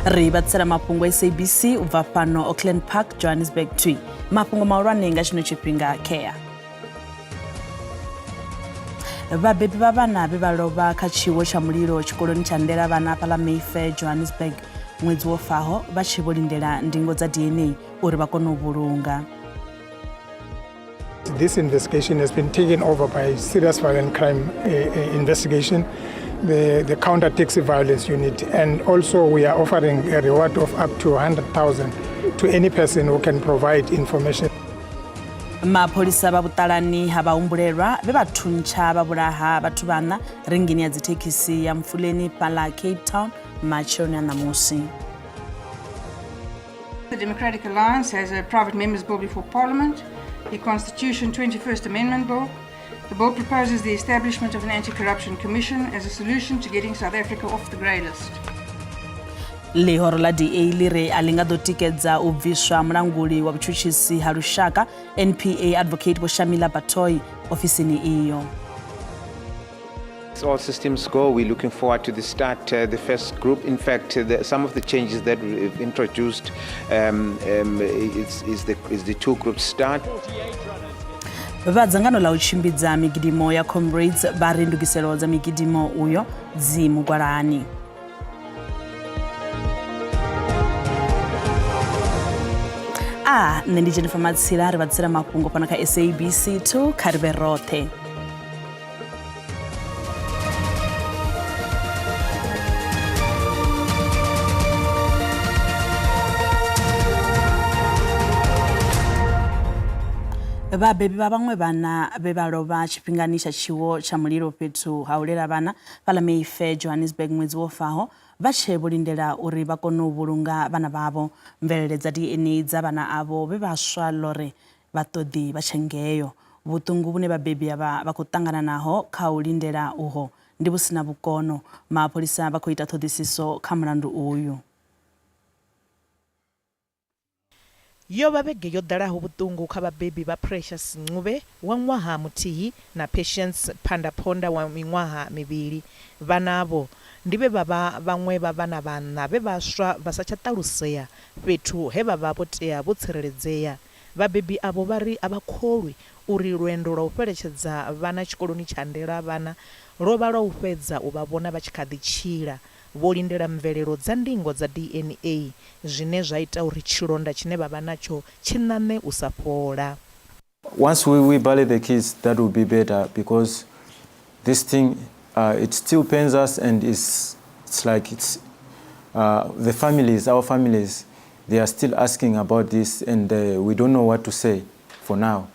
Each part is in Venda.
Ri vhatsela mafhungo SABC u bva fhano Auckland Park, Johannesburg 2. Mafhungo mahulwane nga tshino tshifhinga kea. Vhabebi vha vhana vhe vha lovha kha tshiwo tsha mulilo tshikoloni tsha Ndela vhana fhaḽa Mayfair, Johannesburg ṅwedzi wo faho vha tshi vho lindela ndingo dza DNA uri vha kone u vhulunga. This investigation has been taken over by Serious Violent Crime Investigation, the Counter Taxi Violence Unit, and also we are offering a reward of up to 100,000 to any person who can provide information. Mapholisa vha vhuṱalani ha vhahumbulelwa vhe vha thuntsha vha vhulaha vhathu vhaṋa rinngini ya dzithekhisi ya Mfuleni fhaḽa Cape Town matsheloni a ṋamusi. The Democratic Alliance has a private members bill before Parliament, the Constitution 21st Amendment Bill. The bill proposes the establishment of an anti-corruption commission as a solution to getting South Africa off the grey list. Ḽihoro ḽa DA ḽi ri a ḽi nga ḓo tikedza u bviswa mulanguli wa vhutshutshisi ha lushaka NPA Advocate Vho Shamila Batohi ofisini iyo. All systems go. We're looking forward to the start, the first group. In fact, some of the changes that we've introduced is the two group start. Vha dzangano ḽa u tshimbidza migidimo ya Comrades vha ri ndugiselo dza migidimo uyo dzi mugwalani. A nṋe ndi Jennifer Matsila, ri vha ḓisela mafhungo fhano kha SABC 2 kha ri vhe roṱhe. Vhabebi vha vhaṅwe vhana vhe vha lovha tshifhingani tsha tshiwo tsha mulilo fhethu ha u lela vhana fhaḽa Mayfair, Johannesburg ṅwedzi wo faho vha tshe vho lindela uri vha kone u vhulunga vhana vhavho. Mvelele dza DNA dza vhana avho vhe vha swa ḽore vhaṱoḓi vha tshe ngeyo. Vhuṱungu vhune vhabebi avha vha khou ṱangana naho kha u lindela uho ndi vhu sina vhukono. Mapholisa vha khou ita ṱhoḓisiso kha mulandu uyu. Yo vha vhege yo ḓalaho vhuṱungu kha vhabebi vha Precious Ncube wa ṅwaha muthihi na Patience Phandaphonda wa miṅwaha mivhili. Vhana avho ndi vhe vha vha vhaṅwe vha vhana vhaṋa vhe vha swa vha sa tsha ṱalusea fhethu he vha vha vho tea vho tsireledzea. Vhabebi avho vha ri a vha kholwi uri lwendo lwa u fheletshedza vhana tshikoloni tsha Ndela Vhana lwo vha lwa u fhedza u vha vhona vha tshi kha ḓi tshila. Vho lindela mvelelo dza ndingo dza DNA, zwine zwa ita uri tshilonda tshine vha vha natsho tshi ṋaṋe u sa fhola. Once we bury the kids, that will be better because this thing, it still pains us and it's like it's, the families, our families, they are still asking about this and we don't know what to say for now.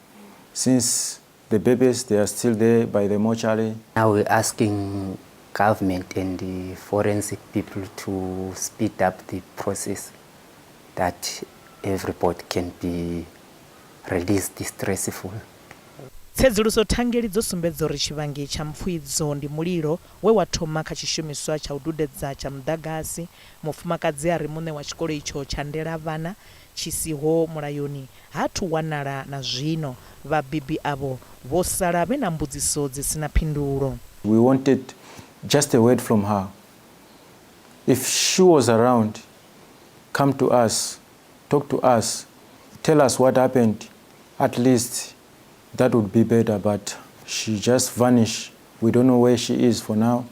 Since the babies, they are still there by the mortuary. Now we're asking government and the forensic people to speed up the process that everybody can be released stressful. Tsedzuluso thangeli dzo sumbedza uri tshivhangi tsha mpfu idzo ndi mulilo we wa thoma kha tshishumiswa tsha u dudedza tsha muḓagasi. Mufumakadzi a re muṋe wa tshikolo itsho tsha Ndela Vhana tshi siho mulayoni ha athu wanala na zwino. Vhabebi avho vho sala vhe na mbudziso dzi si na phindulo. We wanted just a word from her. If she was around, come to us, talk to us, tell us what happened. At least that would be better, but she just vanished. We don't know where she is for now.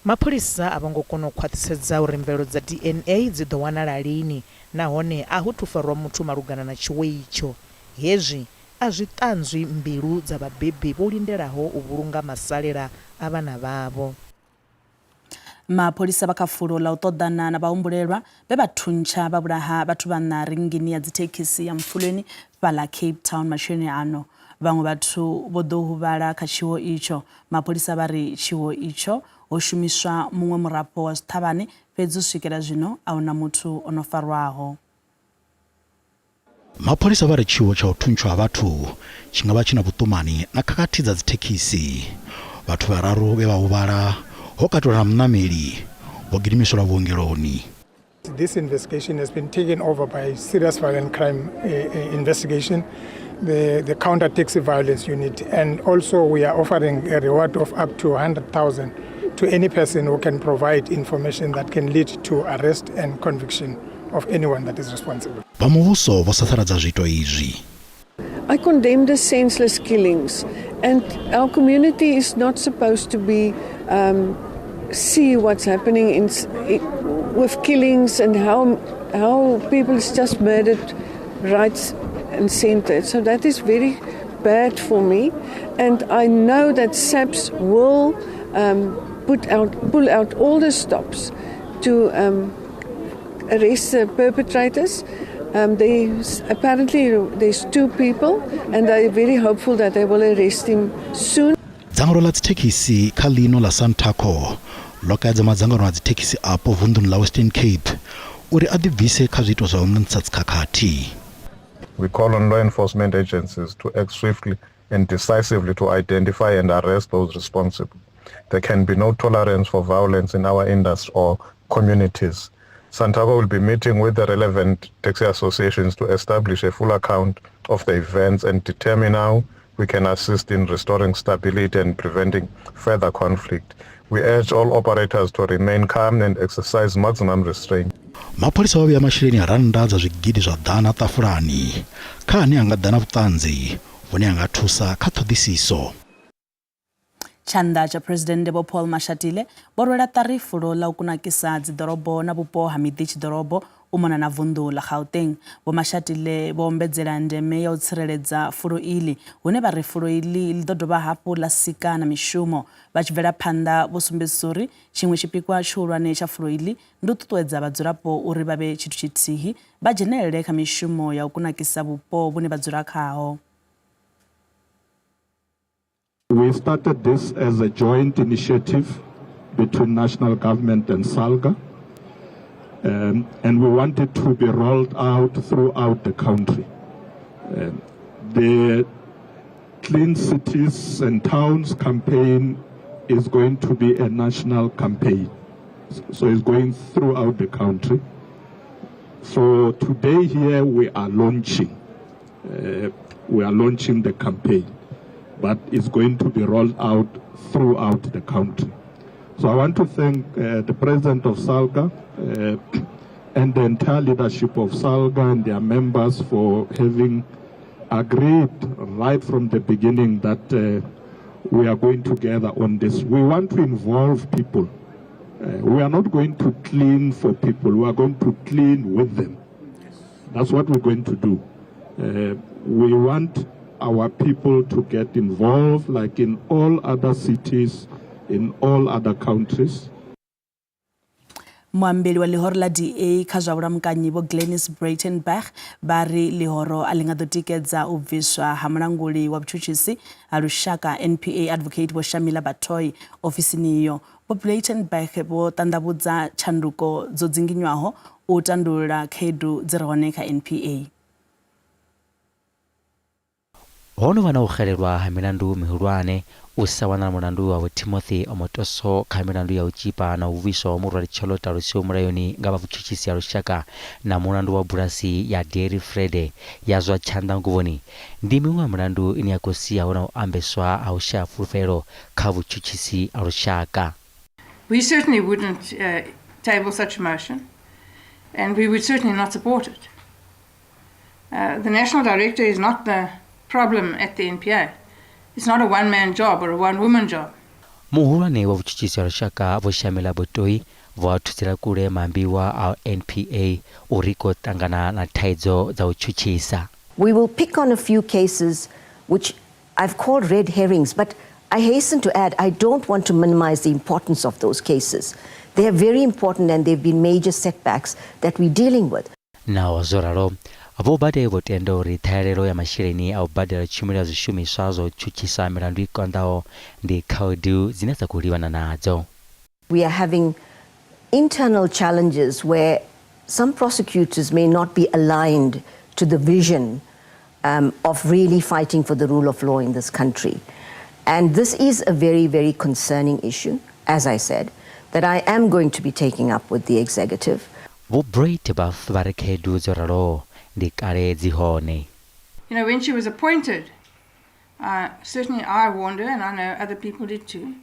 Mapholisa a vho ngo kona u khwaṱhisedza uri mvelo dza DNA dzi ḓo wanala lini nahone a hu thu farwa muthu malugana na tshiwo itsho. Hezwi a zwi ṱanzwi mbilu dza vhabebi vho lindelaho u vhulunga masalela a vhana vhavho. Mapholisa vha kha fulo ḽa u ṱoḓana na vhahumbulelwa vhe vha thuntsha vha vhulaha vhathu vhaṋa rinngini ya dzithekhisi ya Mfuleni fhaḽa Cape Town matsheloni ano. Vhaṅwe vhathu vho ḓo huvhala kha tshiwo itsho. Mapholisa vha ri tshiwo itsho ho shumiswa muṅwe murafho wa zwiṱhavhane fhedzi u swikela zwino ahuna muthu o no farwaho. Mapholisa vha ri tshiwo tsha u thuntshwa ha vhathu tshi nga vha tshi na vhuṱumani na khakhathi dza dzithekhisi. Vhathu vhararu vhe vha huvhala, ho katelwa na muṋameli, vho gidimiselwa vhuongeloni. This investigation has been taken over by Serious Violent Crime Investigation, the Counter Taxi Violence Unit, and also we are offering a reward of up to 100,000 to any person who can provide information that can lead to arrest and conviction of anyone that is responsible. Vha muvhuso vho sasaladza zwiito izwi. I condemn the senseless killings, and our community is not supposed to be see what's happening with killings and how people is just murdered right and center. So that is very bad for me, and I know that SAPS will pull out all the stops to arrest the perpetrators. Apparently there's 2 people, and they're very hopeful that they will arrest him soon. Dzangano ḽa dzithekhisi kha ḽino ḽa Santaco ḽo kaidza madzangano a dzithekhisi apo vunḓuni ḽa Western Cape uri a ḓibvise kha zwiito zwa u ṋaṋisa dzikhakhathi. We call on law enforcement agencies to act swiftly and decisively to identify and arrest those responsible. There can be no tolerance for violence in our industry or communities. Santaco will be meeting with the relevant taxi associations to establish a full account of the events and determine how we can assist in restoring stability and preventing further conflict. We urge all operators to remain calm and exercise maximum restraint. Mapholisa vha vhea masheleni a rannda dza zwigidi zwa ḓana ṱafulani kha ane a nga ḓa na vhuṱanzi vhune a nga thusa kha ṱhoḓisiso. Tshanḓa tsha Presidennde Vho Paul Mashatile vho rwela ṱari fulo ḽa u kunakisa dziḓorobo na vhupo ha miḓi tshiḓorobo u mona na vunḓu ḽa Gauteng. Vho Mashatile vho ombedzela ndeme ya u tsireledza fulo iḽi, hune vha ri fulo iḽi ḽi ḓo dovha hafhu ḽa sika na mishumo. Vha tshi bvela phanḓa vho sumbedzisa uri tshiṅwe tshipikwa tshihulwane tsha fulo iḽi ndi u ṱuṱuwedza vhadzulapo uri vha vhe tshithu tshithihi, vha dzhenelele kha mishumo ya u kunakisa vhupo vhune vha dzula khaho. We started this as a joint initiative between national government and SALGA, and we want it to be rolled out throughout the country. The Clean Cities and Towns campaign is going to be a national campaign. So it's going throughout the country. So today here we are launching. We are launching the campaign, but it's going to be rolled out throughout the country. So I want to thank the president of SALGA and the entire leadership of SALGA and their members for having agreed right from the beginning that we are going together on this. We want to involve people. We are not going to clean for people. We are going to clean with them. That's what we're going to do. We want our people to get involved, like in all other cities, in all other countries. Muambeli wa ḽihoro ḽa DA kha zwa vhulamukanyi Vho Glenis Breitenbach vha ri ḽihoro a ḽi nga ḓo tikedza u bviswa ha mulanguli wa vhutshutshisi ha lushaka NPA Advocate Vho Shamila Batohi ofisini iyo. Vho Breitenbach vho ṱanḓavhudza tshanduko dzo dzinginywaho u tandulula khaedu dzi re hone kha NPA. Ho no vha na u xelelwa ha milandu mihulwane, u sa wanala mulandu wa Vho Timothy Omotoso kha milandu ya u tzhipa na u vhuiswa murwalitshelo ṱalusiwaho mulayoni nga vha vhutshutshisi ha lushaka na mulandu wa bulasi ya Dairy Vrede ya zwa tshanḓanguvhoni ndi miṅwe ya milandu ine ya khou sia hu na u ambeswa ha u shaya fulufhelo kha vhutshutshisi ha lushaka. We certainly wouldn't table such a motion, and we would certainly not support it. The national director is not the problem at the NPA. It's not a one-man job or a one-woman job. Muhulwane wa vhutshutshisi ha lushaka Vho Shamila Batohi vho a thudzela kule maambiwa a NPA uri khou ṱangana na thaidzo dza u tshutshisa. We will pick on a few cases which I've called red herrings, but I hasten to add, I don't want to minimize the importance of those cases. They are very important and they've been major setbacks that we're dealing with. Naho zwo ralo, Vho Batohi vho tenda uri ṱhahelelo ya masheleni a u badela tshumelo ya zwishumiswa zwa u tshutshisa milandu i konḓaho ndi khaedu dzine dza khou livhana nadzo. We are having internal challenges where some prosecutors may not be aligned to the vision of really fighting for the rule of law in this country. And this is a very, very concerning issue, as I said, that I am going to be taking up with the executive. Vho Breitenbach vha ri khaedu dzo raloho ndi kale dzi hone. When she was appointed, certainly I warned her, and I know other people did too,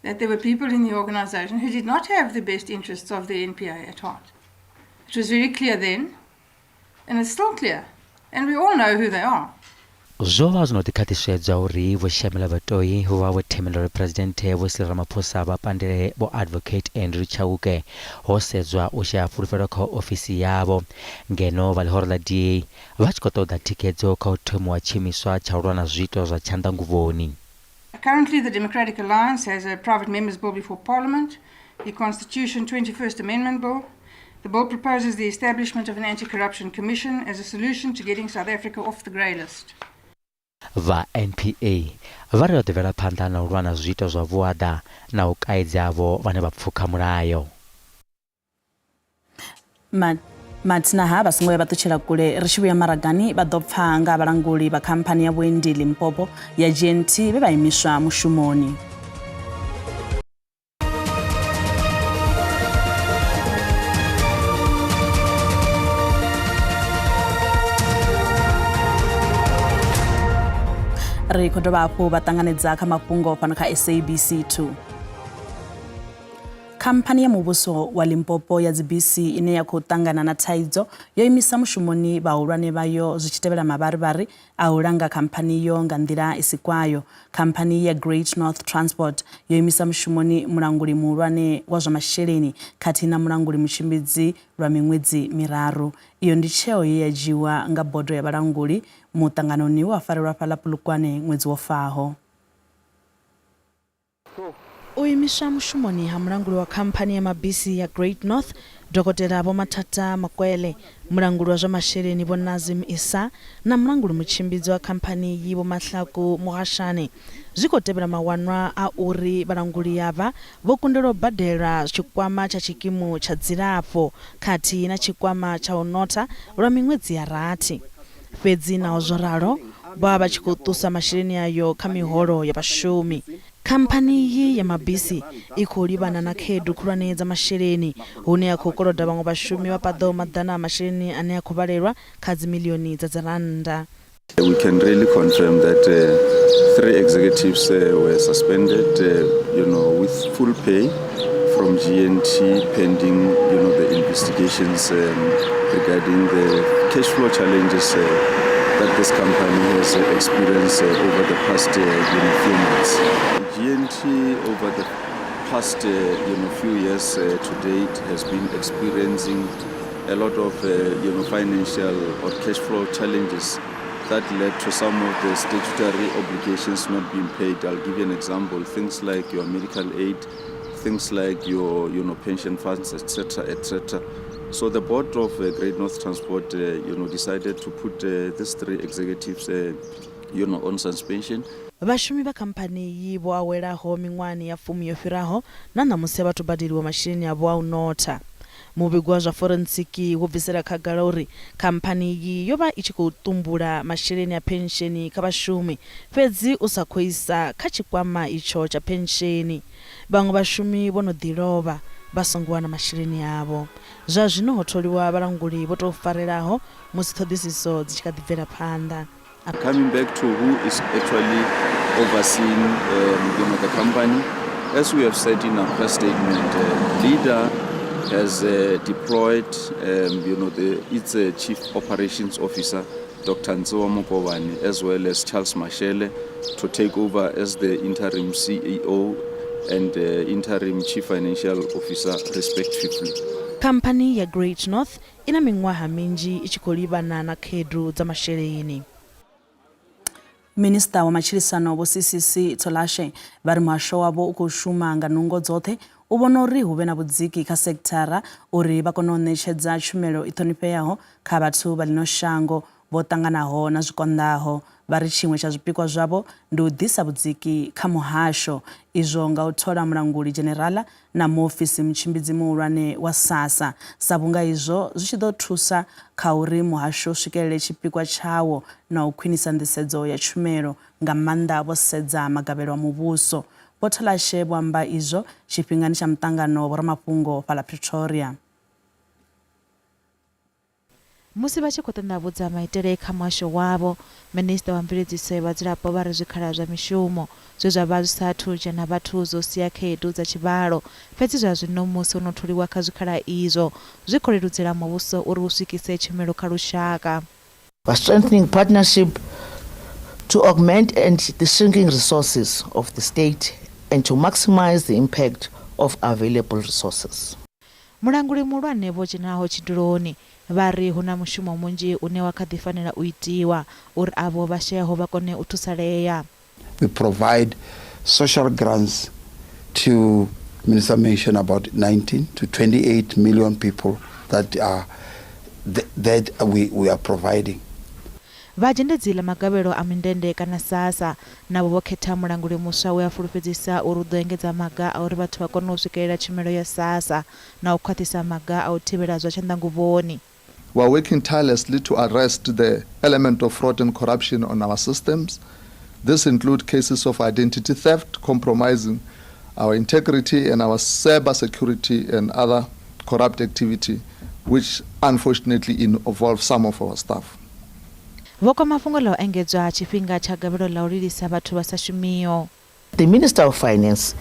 that there were people in the organization who did not have the best interests of the NPA at heart. It was very clear then, and it's still clear, and we all know who they are. Zwo vha zwo no ḓi khwaṱhisedzwa uri Vho Shamila Batohi vho vha vho themendela uri Phresidennde Vho Cyril Ramaphosa vha pandele Vho Advocate Andrew Chauke ho sedzwa u shaya fulufhelo kha ofisi yavho ngeno vha ḽihoro ḽa DA vha tshi khou ṱoḓa thikhedzo kha u thomiwa tshiimiswa tsha u lwa na zwiito zwa tshanḓanguvhoni. Currently, the Democratic Alliance has a private members bill before Parliament, the Constitution 21st Amendment Bill. The bill proposes the establishment of an anti-corruption commission as a solution to getting South Africa off the grey list. Vha NPA vha ri vha ḓo bvela phanḓa na u lwa na zwiito zwa vhuaḓa na u kaidza avho vhane vha pfukha mulayo. Mathina ha vha songo vhuya vha ṱutshela kule ri tshi vhuya maragani vha ḓo pfa nga vhalanguli vha khamphani ya vhuendi Limpopo ya GNT vhe vha imiswa mushumoni. Ri khou dovha hafhu vha ṱanganedza kha mafhungo fhano kha SABC 2. Khamphani ya muvhuso wa Limpopo ya dzibisi ine ya khou ṱangana na thaidzo yo imisa mushumoni vhahulwane vhayo zwi tshi tevhela mavharivhari a u langa khamphani iyo nga nḓila i si kwayo. Khamphani ya Great North Transport yo imisa mushumoni mulanguli muhulwane wa zwa masheleni khathihi na mulanguli mutshimbidzi lwa miṅwedzi miraru. Iyo ndi tsheo ye ya dzhiiwa nga bodo ya vhalanguli muṱanganoni we wa farelwa fhaḽa Polokwane ṅwedzi wo faho. U imiswa mushumoni ha mulanguli wa khamphani ya mabisi ya Great North, Dokotela Vho Mathata Mokwele, mulanguli wa zwa masheleni Vho Nazim Issa na mulanguli mutshimbidzi wa khamphani iyi Vho Mahlaku Mugashane zwi khou tevhela mawanwa a uri vhalanguli avha vho kundelwa u badela tshikwama tsha tshikimu tsha dzilafho khathihi na tshikwama tsha u notha lwa miṅwedzi ya rathi. Fhedzi naho zwo ralo, vho vha vha tshi khou ṱusa masheleni ayo kha miholo ya vhashumi. Khamphani iyi ya mabisi i khou livhana na khaedu khulwane dza masheleni, hune ya khou koloda vhaṅwe vhashumi vha paḓaho maḓana a masheleni ane a khou vhalelwa kha dzimiḽioni dza dzirannda. We can really confirm that three executives were suspended, you know, with full pay from GNT pending, you know, the investigations regarding the cash flow challenges that this company has experienced over the past few months. GNT over the past few years to date has been experiencing a lot of financial or cash flow challenges that led to some of the statutory obligations not being paid. I'll give you an example, things like your medical aid, things like your pension funds, etc., etc. So the board of Great North Transport decided to put these three executives on suspension. Vhashumi vha khamphani iyi vho awelaho miṅwahani ya fumi yo fhiraho na ṋamusi a vha thu badeliwa masheleni avho a u notha. Muvhigo wa zwa forensiki wo bvisela khagala uri khamphani iyi yo vha i tshi khou ṱumbula masheleni a phensheni kha vhashumi fhedzi u sa khou isa kha tshikwama itsho tsha phensheni. Vhaṅwe vhashumi vho no ḓi lovha vha songo wana masheleni avho. Zwa zwino ho tholiwa vhalanguli vho tou farelaho musi ṱhoḓisiso dzi tshi kha ḓi bvela phanḓa. Coming back to who is actually overseeing the company, as we have said in our press statement, LEADER has deployed its Chief Operations Officer, Dr. Ntsewa Mokobane, as well as Charles Mashele, to take over as the interim CEO and interim Chief Financial Officer, respectively. Khamphani ya Great North i na miṅwaha minzhi i tshi khou livhana na khaedu dza masheleni. Minisiṱa wa Matshilisano Vho CCC Tolashe vha ri muhasho wavho u khou shuma nga nungo dzoṱhe u vhona uri hu vhe na vhudziki kha sekithara uri vha kone u ṋetshedza tshumelo i ṱhonifheaho kha vhathu vha ḽino shango vho ṱanganaho na zwi konḓaho. Vha ri tshiṅwe tsha zwipikwa zwavho ndi u ḓisa vhudziki kha muhasho, izwo nga u thola mulanguli dzhenerala na muofisi mutshimbidzi muhulwane wa SASSA sa vhunga izwo zwi tshi ḓo thusa kha uri muhasho u swikelele tshipikwa tshawo na u khwinisa nḓisedzo ya tshumelo, nga maanḓa vho sedza magavhelo a muvhuso. Vho Tolashe vho amba izwo tshifhingani tsha muṱangano wa vhoramafhungo fhaḽa Pretoria. Musi vha tshi khou ṱanḓavhudza maitele kha muhasho wavho, Minisiṱa wa Mveledziso ya Vhadzulapo vha ri zwikhala zwa mishumo zwe zwa vha zwi sa athu dzhena vhathu zwo sia khaedu dza tshivhalo, fhedzi zwa zwino musi ho no tholiwa kha zwikhala izwo zwi khou leludzela muvhuso uri u swikise tshumelo kha lushaka. By strengthening partnership to augment and the shrinking resources of the state and to maximize the impact of available resources. Mulanguli muhulwane vho dzhenaho tshiduloni vha ri hu na mushumo munzhi une wa kha ḓi fanela u itiwa uri avho vha shayaho vha kone u thusalea. We provide social grants to Minister mentioned about 19 to 28 million people that are that we, we are providing. Vha dzhendedzi ḽa magavhelo a mindende kana SASSA navho vho khetha mulanguli muswa we a fulufhedzisa uri u ḓo engedza maga a uri vhathu vha kone u swikelela tshumelo ya SASSA na u khwaṱhisa maga a u thivhela zwa tshanḓanguvhoni. We are working tirelessly to arrest the element of fraud and corruption on our systems. This include cases of identity theft compromising our integrity and our cyber security and other corrupt activity which unfortunately involve some of our staff. Vho kwama fhungo ḽa u engedzwa ha tshifhinga tsha gavhelo ḽa u lilisa vhathu vha sa shumiho. The Minister of Finance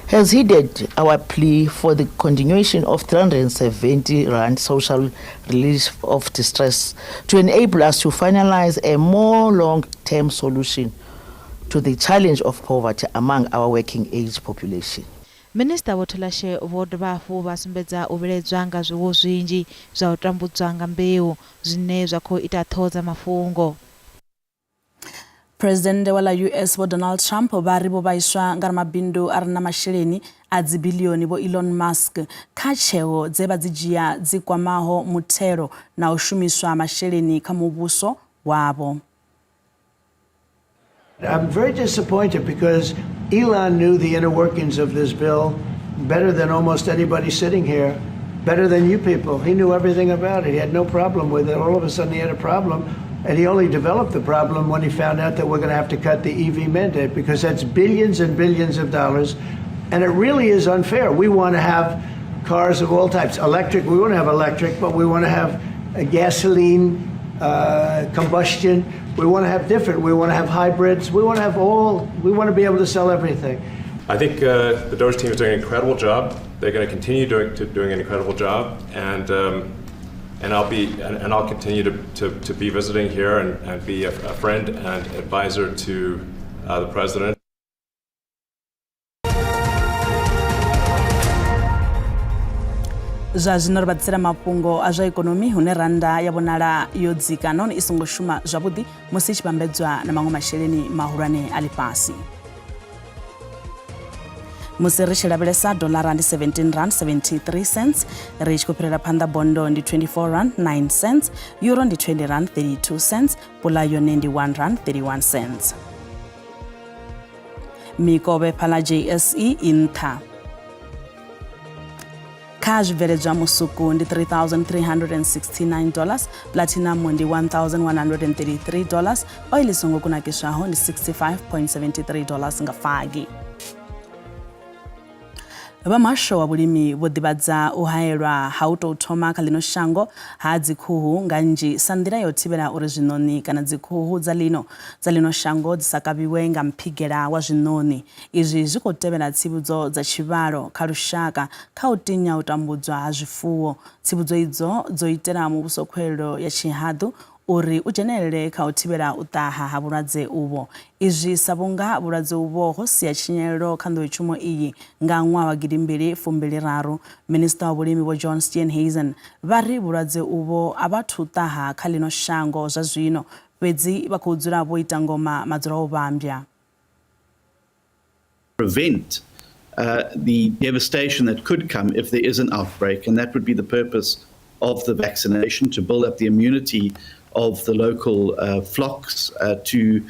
has heeded our plea for the continuation of 370 rand social relief of distress to enable us to finalize a more long-term solution to the challenge of poverty among our working age population. Minisiṱa Vho Tolashe vho dovha hafhu vha sumbedza u vhilaedzwa nga zwiwo zwinzhi zwa u tambudzwa nga mbeu zwine zwa khou ita ṱhoho dza mafhungo. Phresidennde wa ḽa US Vho Donald Trump vha ri vho vhaiswa nga ramabindu a re na masheleni a dzibiḽioni Vho Elon Musk kha tsheo dze vha dzi dzhia dzi kwamaho muthelo na u shumiswa masheleni kha muvhuso wavho. I'm very disappointed because Elon knew the inner workings of this bill better than almost anybody sitting here, better than you people. He knew everything about it. He had no problem with it. All of a sudden, he had a problem. And he only developed the problem when he found out that we're going to have to cut the EV mandate because that's billions and billions of dollars. And it really is unfair. We want to have cars of all types. Electric, we want to have electric, but we want to have a gasoline combustion. We want to have different. We want to have hybrids. We want to have all, we want to be able to sell everything. I think the Doge team is doing an incredible job. They're going to continue doing an incredible job, and I'll be and I'll continue to be visiting here and be a friend and advisor to the president. Zwa zwino ri vha ḓisela mafhungo a zwa ikonomi hune rannda ya vhonala yo dzika nahone i songo shuma zwavhuḓi musi i tshi vhambedzwa na maṅwe masheleni mahulwane a ḽifhasi. Musi ri tshi lavhelesa dolara ndi 17 rand 73 cents, ri tshi khou fhirela phanḓa bondo ndi 24 rand 9 cents, euro ndi 20 rand 32 cents, pula yone ndi 1 rand 31 cents. Mikovhe fhaḽa JSE i nṱha. Kha zwibveledzwa musuku ndi $3,369 dollars, platinum ndi $1,133 dollars, oil i songo kunakiswaho ndi $65.73 dollars nga fagi. Vha muhasho wa vhulimi vho ḓivhadza u haelwa ha u tou thoma kha ḽino shango ha dzikhuhu nga nnzhi sa nḓila ya u thivhela uri zwiṋoni kana dzikhuhu dza ḽino dza ḽino shango dzi sa kavhiwe nga mphigela wa zwiṋoni. Izwi zwi khou tevhela tsivhudzo dza tshivhalo kha lushaka kha u tinya u tambudzwa ha zwifuwo. Tsivhudzo idzo dzo itela muvhuso khuwelelo ya tshihaḓu uri u dzhenelele kha u thivhela u ṱaha ha vhulwadze uvho. Izwi sa vhunga vhulwadze uvho ho sia tshinyalelo kha nḓowetshumo iyi nga ṅwaha wa gidimbili fumbili raru. Minisiṱa wa Vhulimi Vho John Steenhuisen vha ri vhulwadze uvho a vhu athu ṱaha kha ḽino shango zwa zwino, fhedzi vha khou dzula vho ita ngoma madzulaovhambya. Prevent the devastation that could come if there is an outbreak, and that would be the purpose of the vaccination, to build up the immunity of the local flocks to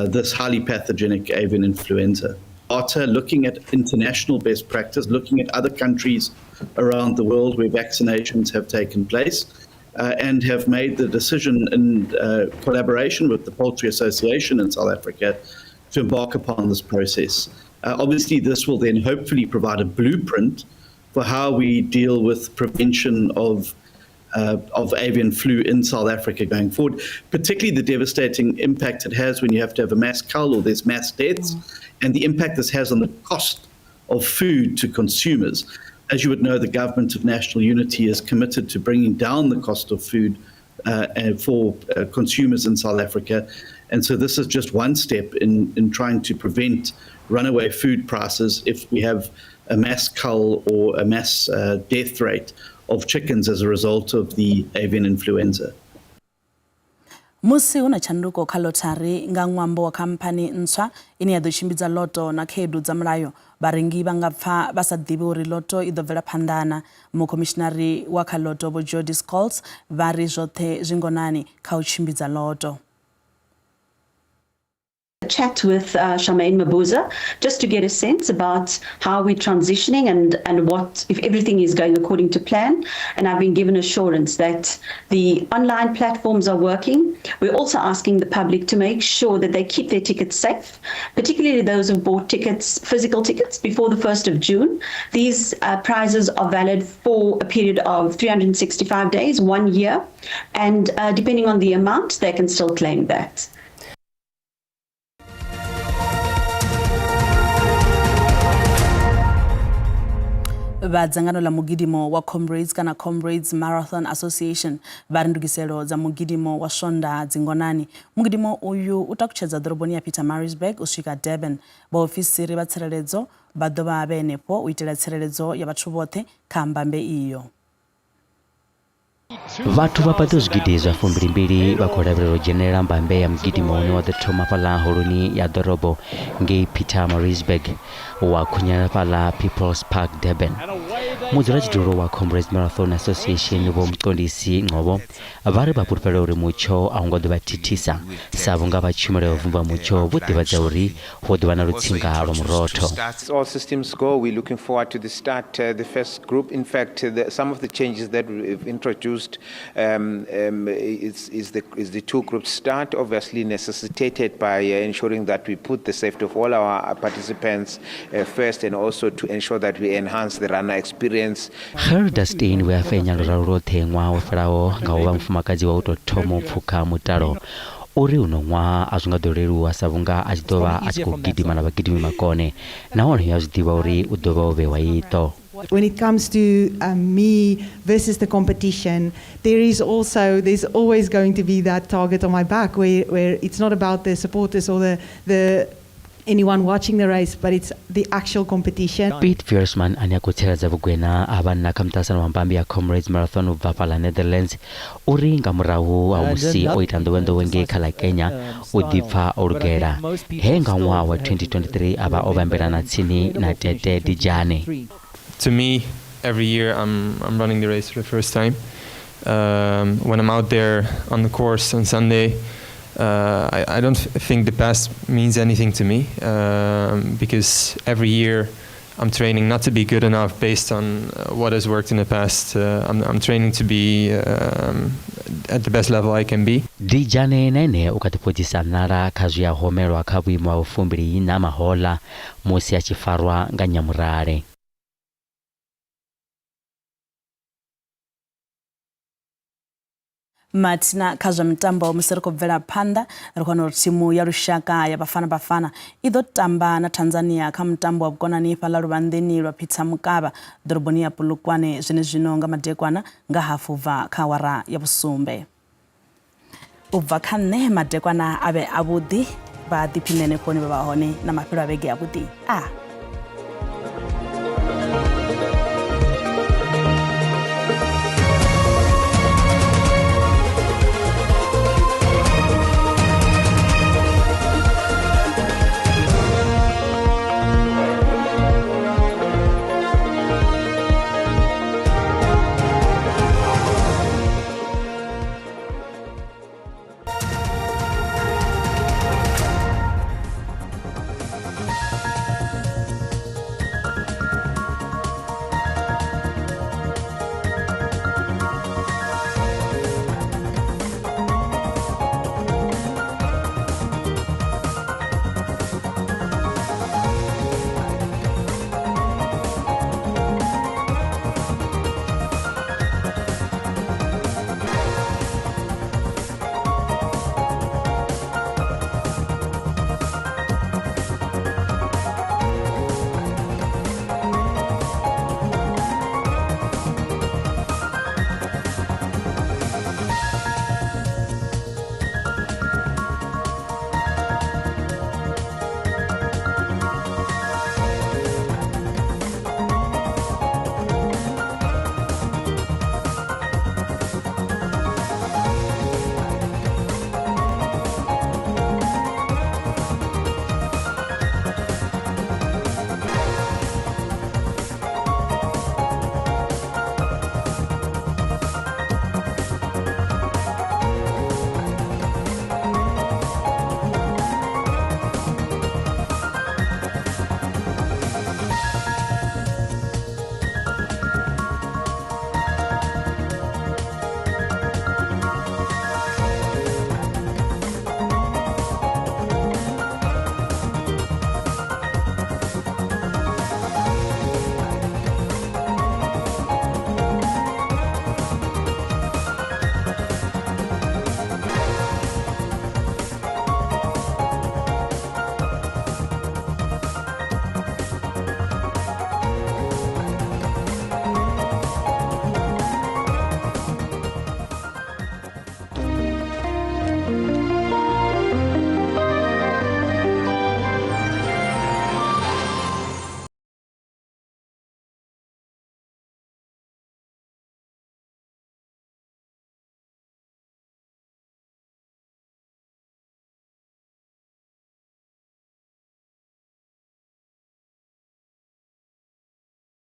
this highly pathogenic avian influenza. Data, looking at international best practice, looking at other countries around the world where vaccinations have taken place, and have made the decision in collaboration with the Poultry Association in South Africa to embark upon this process. Obviously, this will then hopefully provide a blueprint for how we deal with prevention of of avian flu in South Africa going forward, particularly the devastating impact it has when you have to have a mass cull or there's mass deaths, and the impact this has on the cost of food to consumers. As you would know, the government of national unity is committed to bringing down the cost of food for consumers in South Africa. And so this is just one step in trying to prevent runaway food prices if we have a mass cull or a mass death rate of chickens as a result of the avian influenza. Musi hu na tshanduko kha lothari nga ṅwambo wa khamphani ntswa ine ya ḓo tshimbidza loto na khaedu dza mulayo, vharengi vha nga pfa vha sa ḓivhi uri loto i ḓo bvela phanḓa na. Mukhomishinari wa kha loto Vho Jody Scholtz vha ri zwoṱhe zwi ngonani kha u tshimbidza loto. Chat with Charmaine Mabuza just to get a sense about how we're transitioning and what if everything is going according to plan. And I've been given assurance that the online platforms are working. We're also asking the public to make sure that they keep their tickets safe, particularly those who bought tickets, physical tickets, before the 1st of June. These prizes are valid for a period of 365 days, 1 year, and depending on the amount, they can still claim that. Vha dzangano ḽa mugidimo wa Comrades kana Comrades Marathon Association vha ri ndugiselo dza mugidimo wa Swondaha dzingonani. Mugidimo uyu u takutshedza ḓoroboni ya Pietermaritzburg u swika Durban. Vhaofisiri vha tsireledzo vha ḓo vha vhe henefho u itela tsireledzo ya vhathu vhoṱhe kha mbambe iyo. Vhathu vha paḓaho zwigidi zwa 22 vha khou lavhelelwa u dzhenelela mbambe ya mugidimo une wa ḓo thoma fhaḽa holoni ya ḓorobo ngei Pietermaritzburg wa khunyelela fhaḽa People's Park Durban. Mudzulatshidulo wa Comrades Marathon Association Vho Mqondisi Ngcobo vha ri vha fhulufhela uri mutsho a u ngo ḓo vha thithisa sa vhunga vha tshumelo ya u vhumba mutsho vho ḓivhadza uri hu ḓo vha na lutsinga lwa murotho. All systems go. We're looking forward to the start, the first group. In fact, some of the changes that we've introduced is the two group start, obviously necessitated by ensuring that we put the safety of all our participants first, and also to ensure that we enhance the runner experience. Gerda Steyn we a fenya luraru lwoṱhe ṅwaha wo fhelaho nga u vha mufumakadzi wa u tou thoma u pfukha mutalo uri uno ṅwaha a zwi nga ḓo leluwa sa vhunga a tshi ḓo vha a tshi khou gidima na vhagidimi makone nahone ya zwi ḓivha uri u ḓo vha o vhewa iṱo. When it comes to me versus the competition, there's always going to be that target on my back where it's not about the supporters or the anyone watching the race, but it's the actual competition. Pete Viersman ane a khou tsireledza vhugwena ha vhanna kha muṱaṱisano wa mbambe ya Comrades Marathon u bva fhaḽa Netherlands uri nga murahu ha musi o ita nḓowenḓowe ngei kha ḽa Kenya u ḓipfa o lugela he nga ṅwaha wa 2023 a vha o vhambelana tsini na Tete Dijane. To me, every year I'm running the race for the first time. When I'm out there on the course on Sunday, I don't think the past means anything to me, because every year I'm training not to be good enough based on what has worked in the past. I'm training to be at the best level I can be. Dijane na ene u kha ḓi fhodzisa nala kha zwi a homelwa kha vhuimo ha 24 mahoḽa musi a tshi farwa nga nyamurale. Mathina kha zwa mitambo musi ri khou bvela phanḓa ri khou wana uri thimu ya lushaka ya Bafana Bafana i ḓo tamba na Tanzania kha mutambo wa vhukonani fhaḽa luvhanḓeni lwa Peter Mokaba ḓoroboni ya Polokwane zwenezwino nga madekwana nga hafu bva kha awara ya 7. U bva kha nṋe madekwana a vhe avhuḓi, vha ḓiphiṋe henefho hune vha vha hone na mafhelo a vhege avhuḓi.